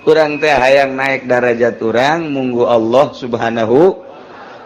Urang teh hayang naik darajat urang munggu Allah Subhanahu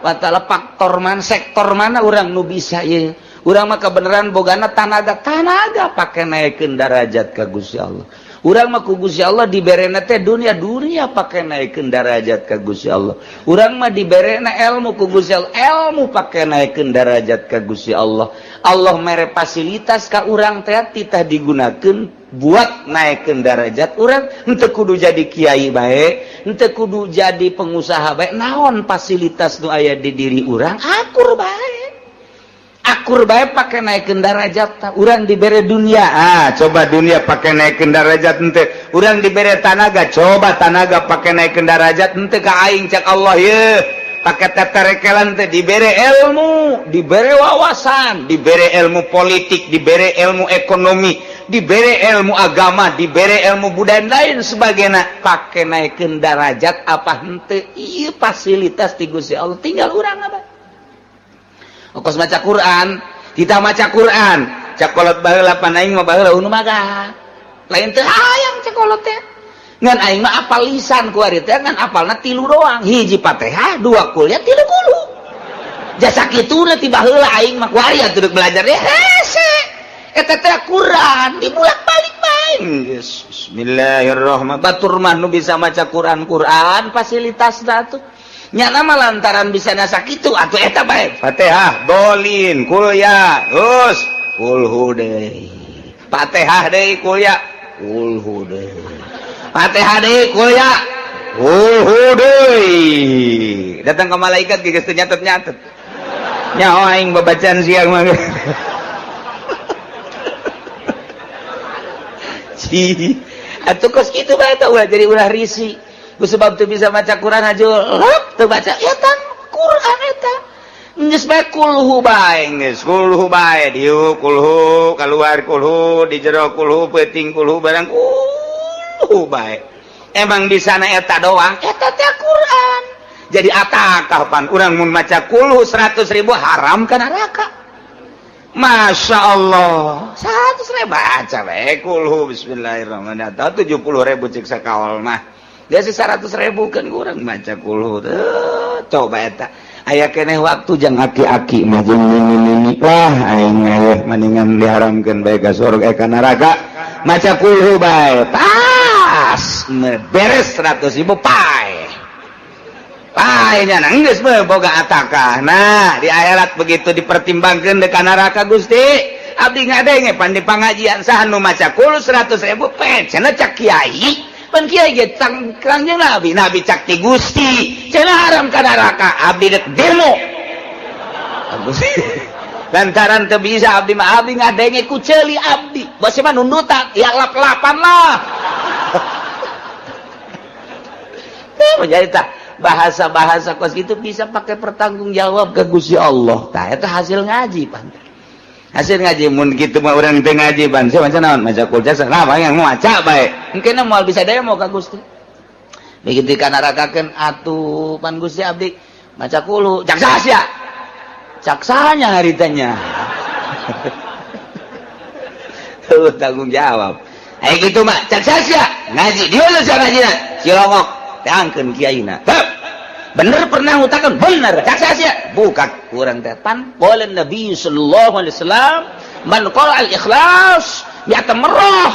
wa ta'ala. Faktor mana, sektor mana urang nu bisa ye? Urang mah kebenaran bogana tanaga, tanaga pake naikkeun darajat ka Gusti Allah. Urang mah ku Gusti Allah diberena teh dunia, dunia pake naikkeun darajat ka Gusti Allah. Urang mah diberena ilmu ku Gusti Allah, ilmu pake naikkeun darajat ka Gusti Allah. Allah mere fasilitas ka urang teh titah digunakeun buat naikkeun darajat urang. Henteu kudu jadi kiai bae, henteu kudu jadi pengusaha bae. Naon fasilitas nu aya di diri urang, akur bae, akur bae, pake naikkeun darajat. Ta urang dibere dunia, ah, coba dunia pake naikkeun darajat henteu? Urang dibere tanaga, coba tanaga pake naikkeun darajat henteu ka aing? Cak Allah ye pakai teterekelan teh. Dibere ilmu, dibere wawasan, dibere ilmu politik, dibere ilmu ekonomi, dibere ilmu agama, dibere ilmu budaya, lain sebagainya, pakai naikkeun darajat apa henteu? Iya, fasilitas ti Gusti Allah, tinggal urang apa. Kos maca Quran, kita maca Quran, cak kolot baheula pan aing mah baheula nu maga lain teu hayang cak kolot teh. Ngan aing mah apal lisan ku ari teh, ngan apalna tilu doang: hiji Fatihah, dua Kulya, tilu Kulhu. Jasa kituna ti baheula aing mah. Ku ari atuh belajar deh hese eta teh Quran dibulak-balik bae. Bismillahirrahmanirrahim. Batur mah nu bisa maca Quran, Quran fasilitas atuh nyana mah lantaran bisa nasa kitu atuh eta bae. Fatihah, dolin, Kulya, terus Kulhu deui, Fatihah deui, Kulya, Kulhu deui, Fatihah deui, Kulya, Kulhu deui. Datang ke malaikat geus teu nyatet-nyatet, nyaho aing babacaan siang mah. Ci atuh kos kitu bae teh, ulah jadi ulah risi. Ku sebab teu bisa maca Quran aja lep teu baca eta Quran eta. Geus bae Kulhu bae, geus Kulhu bae, diuk Kulhu, keluar Kulhu, di jero Kulhu, peuting Kulhu, barang Kulhu bae. Emang di sana eta doang, eta teh Quran. Jadi atakah pan urang mun maca Kulhu 100 ribu haram ka neraka? Masya Allah, 100 ribu baca bae Kulhu, bismillahirrahmanirrahim, 70 ribu cik sakaol mah. Dia sih 100 ribu kan kurang maca Kulhu tuh. Coba eta aya keneh waktu jang aki-aki mah jeung nini-nini lah. Aing mah mendingan diharamkeun bae ka surga, eh, ka neraka. Maca Kulhu bae pas beres 100 ribu, pae pae nya geus boga atakah. Nah, di akhirat begitu dipertimbangkeun ka neraka, Gusti, abdi ngadenge pan di pangajian saha nu maca Kulhu 100 ribu pe cenah cak kiai. Pan kiai ge kanjeng Nabi, Nabi cak ti Gusti cenah haram ka neraka. Abdi dek demo lantaran teu bisa. Abdi mah abdi ngadenge ku ceuli abdi, bos mah nundutan ya lap-lapan lah. Menjadi tak bahasa-bahasa kos gitu bisa pakai pertanggung jawab ke Gusti Allah. Tah eta hasil ngaji pan, hasil ngaji. Mun kitu mah urang teu ngaji pan sia maca naon? Maca Kul jasa nah yang maca bae mungkin moal bisa demo ka Gusti. Begitu kanarakakeun atuh pan Gusti abdi maca Kulhu, cak sia cak sahanya haritanya tuh tanggung jawab. Eh, gitu mah cak sia ngaji di mana sia ngaji cilongok teangkeun kiaina. Bener pernah ngutakan bener cak sia buka kurang teh pan qala Nabi sallallahu alaihi wasallam man qara al ikhlas mi'ata marrah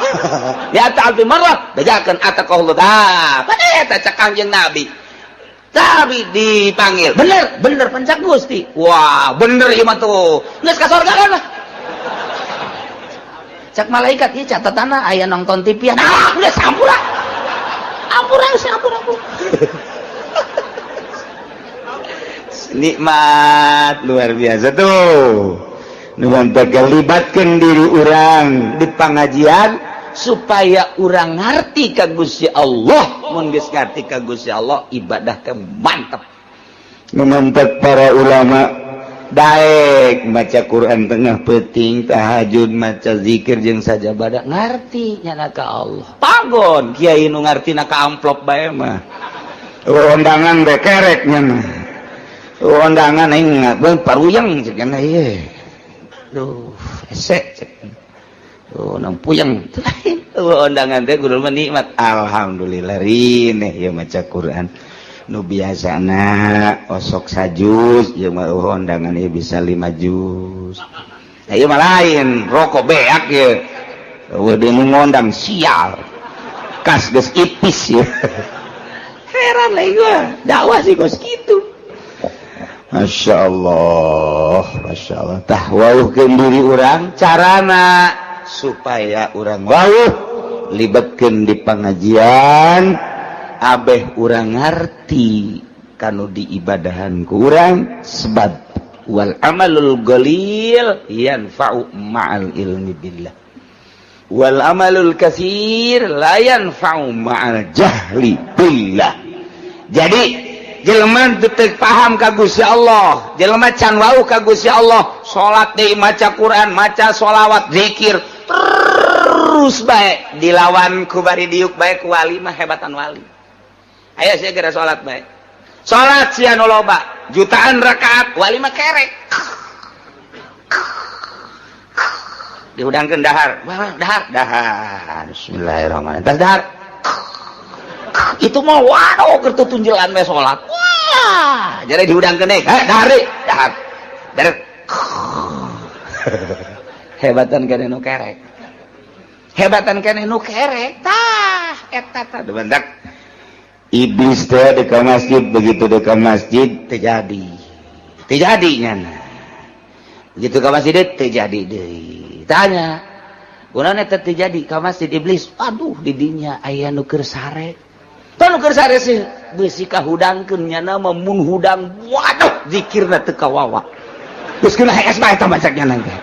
mi'ata alfi marrah bejakeun ataqallahu. Tah pan eta cak Kangjeng Nabi. Tapi dipanggil bener bener pencak Gusti, wah bener ieu mah tuh geus ka sorga kan lah. Cak malaikat ieu catatanna aya nonton TV. Ah, geus ampura ampura, geus ampura ampura. Nikmat luar biasa tuh. Libatkan diri urang di pengajian supaya urang ngerti ka Gusti Allah. Mun geus ngerti ka Gusti Allah, ibadah ke mantap. Memantap para ulama daek maca Quran tengah peting, tahajud, maca zikir jeung saja badak ngerti nyana ka Allah. Pagon kiai nu ngarti na ka amplop bae mah, undangan bekerek nya mah, undangan aing paruyeng cek ieu. Duh, hese cek. Oh, nang puyeng. Oh, undangan teh kudu mah nikmat. Alhamdulillah rineh ieu maca Quran. Nu biasana osok sajuz, ieu mah undangan ieu bisa 5 juz. Nah, ieu mah lain, rokok beak ieu. Eueuh deui nu ngondang sial. Kas geus ipis ieu. Heran lah gua, dakwah sih kos kitu. Masya Allah, Masya Allah. Tah, wauhkeun diri urang, carana supaya urang wauh libatkeun di pengajian, abeh urang ngarti kanu diibadahan ku urang, sebab wal amalul qalil yanfa'u ma'al ilmi billah, wal amalul katsir la yanfa'u ma'al jahli billah. Jadi jelema teu paham ka Gusti Allah, jelema can wauh ka Gusti Allah, salat deui, maca Quran, maca sholawat, zikir terus bae, dilawan ku bari diuk bae ku wali mah, hebatan wali. Ayo sia geura salat bae, salat sia nu loba jutaan rakaat, wali mah kerek dihudangkeun dahar, dahar, dahar, bismillahirrahmanirrahim, tas dahar itu mah waduh keur tutunjelan bae salat. Wah, jadi dihudangkeun deui, eh, dahar deui, dahar, dahar. Hebatan keneh nu kerek, hebatan keneh nu kerek. Tah, eta tah bentak iblis teh di ka masjid. Begitu di ka masjid terjadi, terjadi nyana. Begitu ka masjid terjadi deui, tanya kunaon eta terjadi ka masjid iblis? Aduh, didinya aya nu keur sare. Tah, nu keur sare sih beusi kahudangkeun nyana mah. Mun hudang, waduh, zikirna teu kawawa, geus kena hees bae eta macak nyana teh.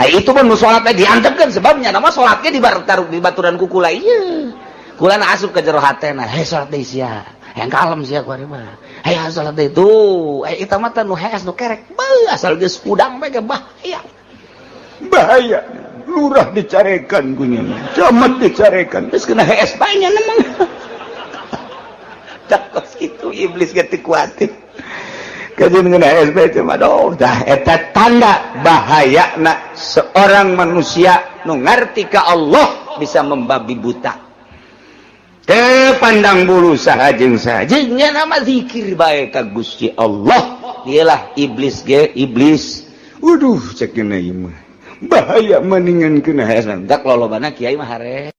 Ai itu mah nu salat teh diantepkeun, sebabnya nama salatnya di di baturan ku kula ieu. Kula asup ke jero hatena, hei, salat deui sia. Yang kalem sia kuari mah. Hei, salat deui tuh. Eh, eta mah teh nu hees, nu kerek. Beuh, asal geus hudang bae ge bahaya. Bahaya. Lurah dicarekan ku nya. Camat dicarekan. Geus kena hees bae nya mah. Tak kos kitu iblis ge teu kuatir. Kajian ngena hees bae cuma aduh, dah eta tanda bahaya nak seorang manusia nu ngarti ka Allah bisa membabi buta. Teu pandang bulu saha jeung saha. Jeung nama zikir bae ka Gusti Allah. Dialah iblis ge iblis. Waduh, cek ieu mah. Bahaya, mendingan kena hees. Tak lolobana kiai mah hare.